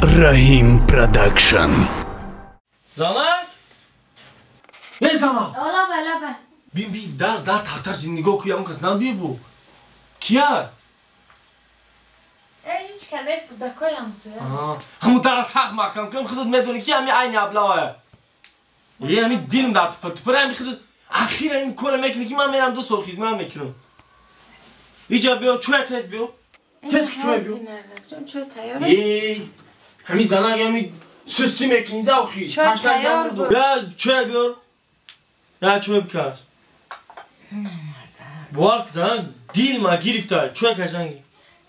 Раҳим Продакшн. Занак? Эй занак! Лаба, лаба. Бин би дар дар тақташ нигоҳ куя он кас набие бу. Кия? Эй ҳеч кас нест кӯдакои ҳамсоя. Ҳамун дара сахт маҳкам кун, худат медонӣ ки ҳами айни аблавая. Е ҳами дилм дар тупар тупар ҳами худат ахира ин кора мекунӣ ки ман мерам 2 сол хизмат мекунам. Иҷа биё, чӯя тез биё. Тез ки чӯя биё. Чой тайёр? Эй, ҳами занак ҳами сустӣ мекунӣ да охи. Чой тайёр буд. Я чӯя биёр. Я чӯя бикаш. Бовар ки занак дил ма гирифта, чӯя кашанги.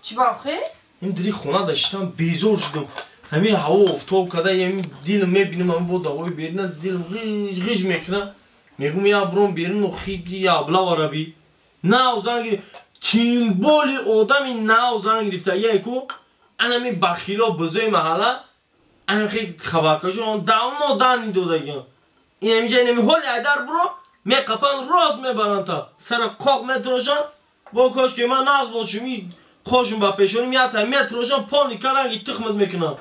Чӣ ба охи? Ин дири хона даштам безор шудам. Ҳамин ҳаво офтоб када, ҳамин дилм мебинам, ҳамин бо давои берина дилм ғиж ғиж мекуна. Мегӯм я бром берин охи я аблава раби. Нав зан гирифт. Тимболи одами нав зан гирифта. Яку анами бахило бузои маҳалла анам хеле хабаркашон давно дан додагиан. Ин ҳаминҷа инами ҳоли айдар буро меқапан рост мебаранд та сара қоқ метрошан бо кош ки ман нағз бошум и қошум ба пешоним ята метрошан полни каранги тухмат мекунам.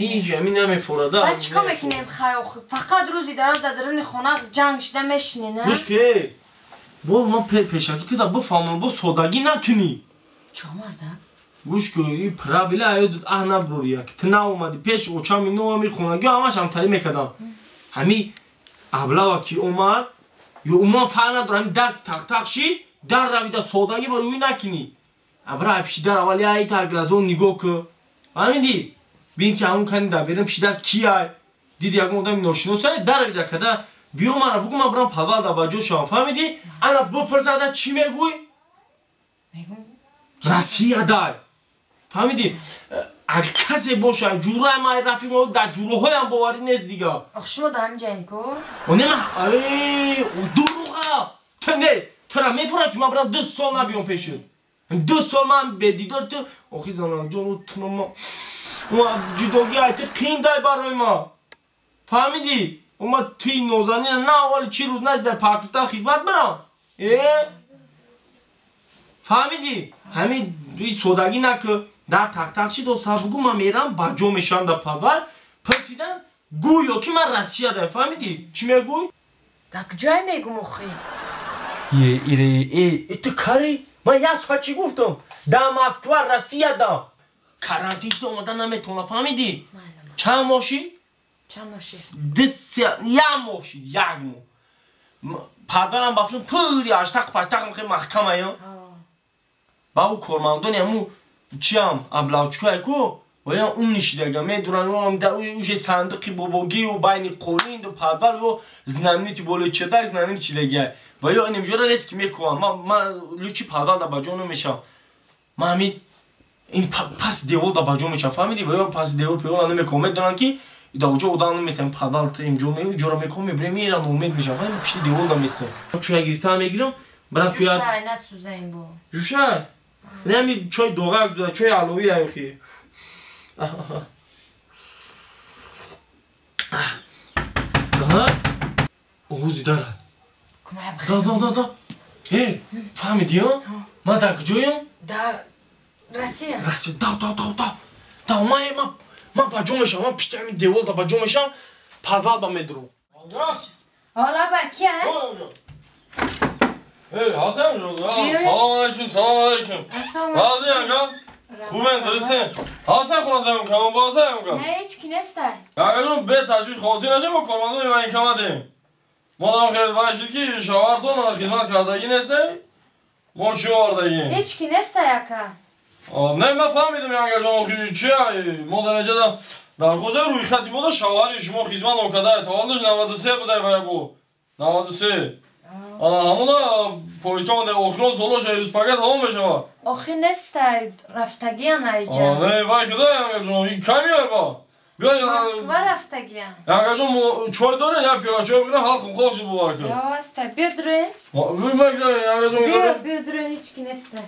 Ҳеҷ ҳамин намефорада. Баъд чӣ кор мекунем хай охи? Фақат рӯзи дароз дар даруни хона ҷанг шида мешинӣ, на? Гӯш ки, бо ман пешакӣ туда бифаҳмам, бо содагӣ накунӣ. Чо марда? Гӯш ки, ин правила аёд аҳ набрория ки ту наомадӣ пеш очам ино ҳами хонагӣ ҳамаш ҳамтарӣ мекардам. Ҳами аблава ки омад, ё умуман фарқ надорад, ҳами дар ки тақтақ шид, дар равида содагӣ ба рӯй накунӣ. Абра пиши дар аввал яй таглазон нигоҳ ку. Фаҳмидӣ? Бин ки ҳамун кани дар берун пиши дар кияй. Диди ягон одами ношиносай, дар равида када биё мана бугу ман бурам подвал дар ба ҷо шавам. Фаҳмидӣ? Ана бипурсада чӣ мегӯй? Россия дай. Фаҳмидӣ? Агар касе бошад, ҷурай ман рафиқ дар ҷураҳоям боварӣ нест дига. Ох шумо дар ҳамин ҷаин ку? О не ман дурӯға. Ту не, тура мефурад ки ман бурам 2 сол набиём пешит. 2 сол ман бедидор ту охи занакҷон тума ҷудогӣ айти қиндай барои ман. Фаҳмидӣ? Ма туи нозанина на аввали чӣ рӯз наҷида партуфтан хизмат барам. Э? Фаҳмидӣ? Ҳамин содагӣ накӯ. Дар тақтақ шид оса бугу ман мерам ба ҷо мешавам дар подвал. Пурсидам гӯё ки ман Россия даем. Фаҳмидӣ? Чӣ мегӯй? Дар куҷое мегӯм охи? Е, ире, э, ту кари? Ман як соат чӣ гуфтам? Дар Москва, Россия дам. Карантин шуда омада наметавонам. Фаҳмидӣ? Чанд моҳ шид? Чанд моҳ шид? Як моҳ шид, як моҳ. Падарам ба филм пури аштақ паштақам хеле маҳкамая. Ба ӯ кормандони ҳамун чиам аблавчкое ку оя ун нишидага медуран уже сандиқи бобогию байни қолинду подвал ё знаменити болои чердак знаменити чидагия ва ё инамҷора резки мекувам. Ман лучи подвал да ба ҷо намешавам. Ман ҳамин ин пас девол да ба ҷо мешавам. Фаҳмидӣ? Ва ё пас девол певола намекувам. Медонам ки дар оҷо одам наместам. Подвал инҷо ҷора мекувам, мебирем, мерам ноумед мешавам. Фаҳмидӣ? Пишти девол да местам. Чӯя гирифтам мегирам, брат куя. Ҷушай насӯзаин бо. Ҷушай? Нами чой доғак зуда, чой аловӣ аюхи. Аҳа. Оғози дара. Да, да, да, да. Э, фаҳмидӣ, ё? Ман дар куҷоям? Дар Россия. Россия. Да, да, да, да. Да, ман ба ҷо мешавам, ман пишти ҳамин девол да ба ҷо мешавам, подвал ба медурам. Ҳола ба кия? Эй, Ҳасан ҷон, салом алейкум, салом алейкум. Розӣ анга? Хубен, дурустен? Ҳасан хона дорем, камон боза анга? Не, ҳеч ки нестай. Ягон бе ташвиш хотир нашем, мо кормандони военкоматем. Мо дам хеле вай шуд ки шавҳартон хизмат кардагӣ нестай, мо чӣ овардагӣ? Ҳеч ки нестай ака. Не, ман фаҳмидам янга ҷон, охи чи мо дар инҷа дар хоҷа рӯйхати мо да шавҳари шумо хизмат нокарда, таваллудаш 93 буда вай бу. 93. Ана ҳамона поездон охирон солош рӯз пага тамом мешавад. Охи нестай, рафтагиан айҷа. Не, вай куда янга ҷон, ин ками ба. Биё Москва рафтагиан. Янга ҷон, чой дорем, я пиёла чой бигирам, ҳал хунхоҳ шуд бовар кун. Ё, астай, биё дуроем. Мегзарем, янга ҷон. Биё, биё дуроем, ҳеч ки нестай.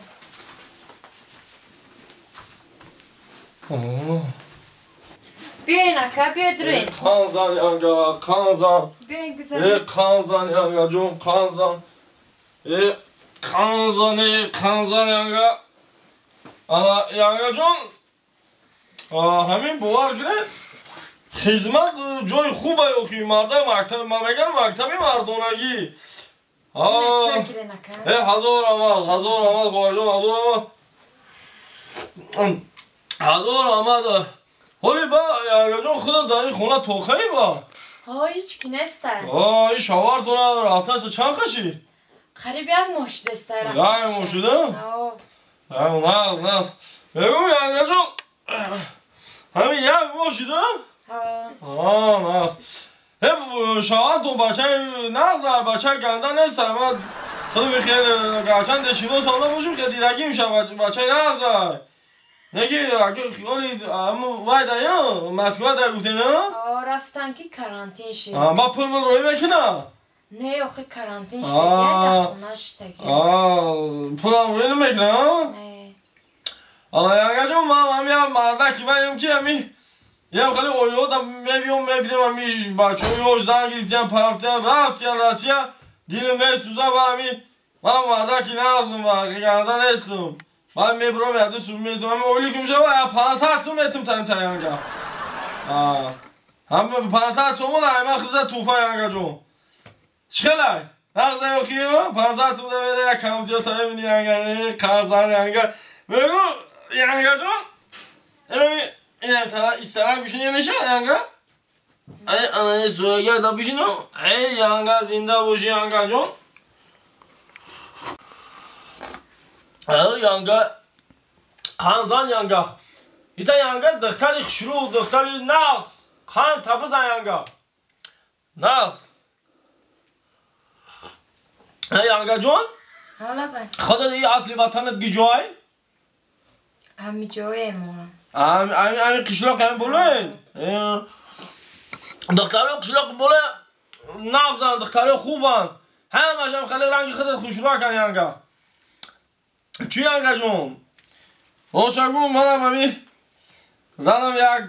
Биёин ака, биё дуроем. Қанзан янга, қанзан. Биёин гузарем. Э, қанзан янга ҷон, қанзан. Э, қанзан, э, қанзан янга. Ана янгаҷон, ҳамин бовар кунед, хизмат ҷои хубе охи мардаи мактаб, ман мегам мактаби мардонагӣ. Ҳазор амал, ҳазор амал, хоҳарҷон, ҳазор амал. Ҳазор амал. Ҳоли ба янгаҷон худам дар ин хона тохаи ба? Ҳо, ҳеҷ ки неста. Ин шавҳартона рафташа чанд қашид? Қариб як моҳ шудаста рафта. Як моҳ шуда? Нағз, нағз. Мегӯм янгаҷон, ҳамин як моҳ шуда? Нағз. Шавҳартон бачаи нағз, бачаи ганда нест. Ман худам хеле гарчанд шинос ҳоло бошем, хеле дидагӣ мешавад, бачаи нағз. Неки хиёли вай да Москва да гуфтен? Рафтан ки карантин шид. Ма пул мул роӣ мекунам? Не, охи карантин шидаги, дар хона шидаги. Пулам роӣ намекунам? Не. Ана янгаҷон, ман ҳами як мардаки ваем ки ҳами ям хеле оилаҳо мебиём, мебинем ҳами бачаҳои ёш зан гирифтиян, парафтиян, рафтиян Россия, дилим месӯза ва ҳами ман мардаки нағзм ва ганда нестам. Ман мебурам яду сум метум, ҳами ойлик мешава, 500 сум метум таим та янга. Ҳами 500 сумон ҳама худа туфа янгаҷон. Чӣ хелай? Нағза ёхи 500 сум да мера як камдиё та мебини янга, қарзан янга. Мегӯ янгаҷон, инами инам тара истарак бишинем меша янга? Ай ана суяга да бишинам. Эй янга зинда боши янгаҷон. Янга қанзан янга. Ита янга духтари хушрӯ, духтари нағз. Қан табизан янга. Нағз. Янгаҷон? Худо ди асли ватанат гиҷой? Ҳами ҷое мо. Ҳами қишлоқ ҳами болоин. Духтарои қишлоқ боло нағзанд, духтарои хубанд. Ҳамашам хеле ранги худат хушрӯакан янга. Чӣ янгаҷон? Ошагу манам ҳами занам як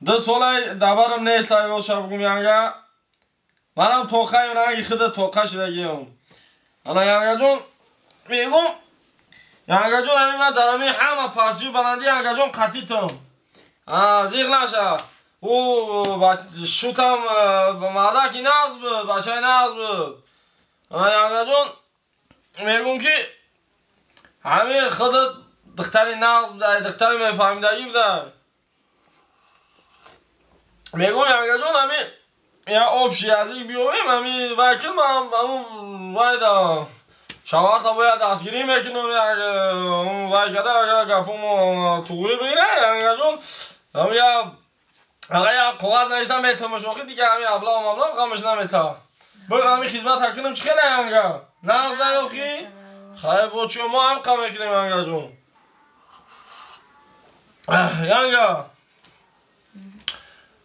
ду солай дабарам нест, ошабгум янга. Манам тоқаим ранги худат тоқа шидагиам. Ана янгаҷон мегум, янгаҷон ҳами ман дар ҳами ҳама пастию баландӣ янгаҷон қатитам. Зиқ наша. Ӯ шутам мардаки нағз буд, бачаи нағз буд. Ана янгаҷон мегум ки ҳами худат духтари нағз будай, духтари мефаҳмидагӣ будай. Мегӯм янгаҷон ҳами я общий язык биёвем, ҳами вай кун ман ҳамун вай да шавҳарта бояд дастгирӣ мекунам, як вай када агар гапомо туғрӣ бигира янгаҷон, ҳами я ага я коғаз нависам метамаш, охи дига ҳами аблав маблав ғамаш намета. Бо ҳами хизмат кунам чӣ хеле янга? Нағза охи? Хай бо чӣ мо ҳам қа мекунем янгаҷон. Янга.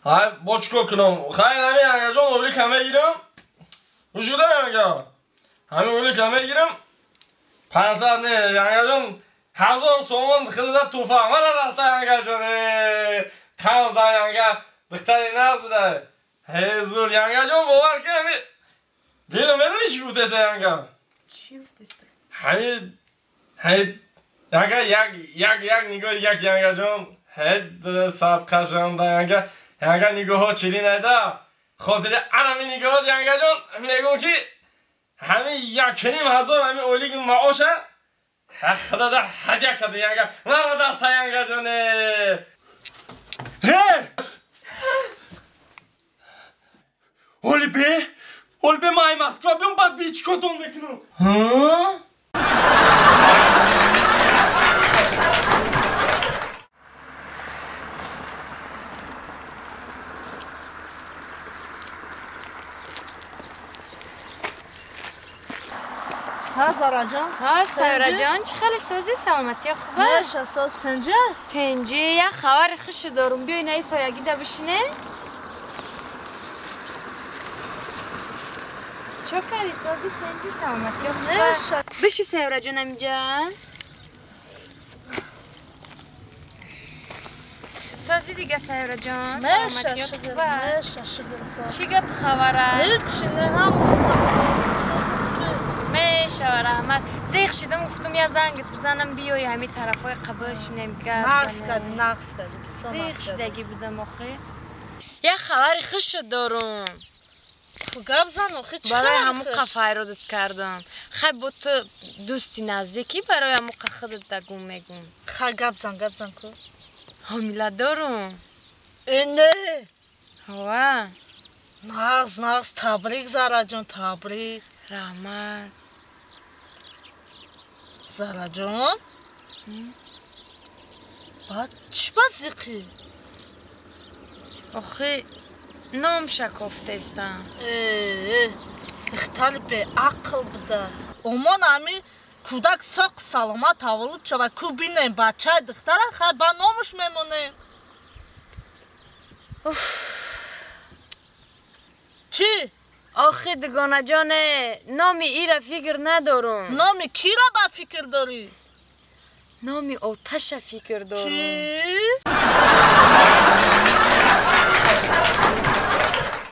Хай бо чӣ кор кунам? Хай ҳами янгаҷон ойлика мегирам. Гӯш куда янга? Ҳами ойлика мегирам. 500 не янгаҷон 1000 сомон худада туфа. Мана даста янгаҷон. Қанза янга духтари нағз будай. Ҳей зур янгаҷон бовар кун ҳами дилам медонӣ чӣ гуфтеса янга? Чӣ гуфтеса? Ҳами ҳай янга як як як нигоҳ як янгаҷон ҳай садқашам да янга янга нигоҳҳо чирин айда хотири анами нигоҳот янгаҷон мегӯм ки ҳами 1,5 ҳазор ҳами ойлик маоша худода ҳадя карда янга мара даста янгаҷон. Оли бе, оли бе ман Москва биём баъд би чӣ кор тон мекунам? ها زارا جان. ها سارا جان، چه خیلی سازی سلامتی خوبه؟ نه ساز تنجه؟ تنجه یه خبر خوش دارم، بیای نه سایگی ده بشینه. چه کاری سازی تنجه سلامتی خوبه؟ نه بشی سارا جانم اینجا. سازی دیگه سارا جان، سلامتی خوبه؟ نه شکر ساز. چی گپ خبره؟ هیچ نه هم ساز سازی خوبه. میشه мешава, раҳмат. Зиқ шидам, гуфтум я зангит бизанам, биёй ҳами тарафҳои қабул шинем, гап Нағз занем. кардӣ, нағз кардӣ, бисёр Зиқ нағз кардӣ. шидагӣ будам охи. Як хабари хуш дорум. Ху, гап зан охи, чӣ Барои хабари ҳамуқа хуш? файродат кардам. Хай, бо ту дӯсти наздикӣ, барои ҳамуқа худат дагум мегум. Хай, гап зан, гап зан ку. Ҳомила дорум. Э, не? Ҳова. Нағз, нағз, табрик, Зараҷон, табрик. Раҳмат. Зараҷон, баъд чӣ ба зиқӣ? Охи, номша кофтестам. Э, духтари беақл буда. Омон ами кӯдак соқ саломат таваллуд шава ку, бинем бачаи духтара, хай, ба номуш мемонем. Чӣ? Охи, дугонаҷоне, номи ира фикр надорум. Номи киро ба фикр дорӣ? Номи оташа фикр дорум. Чӣ?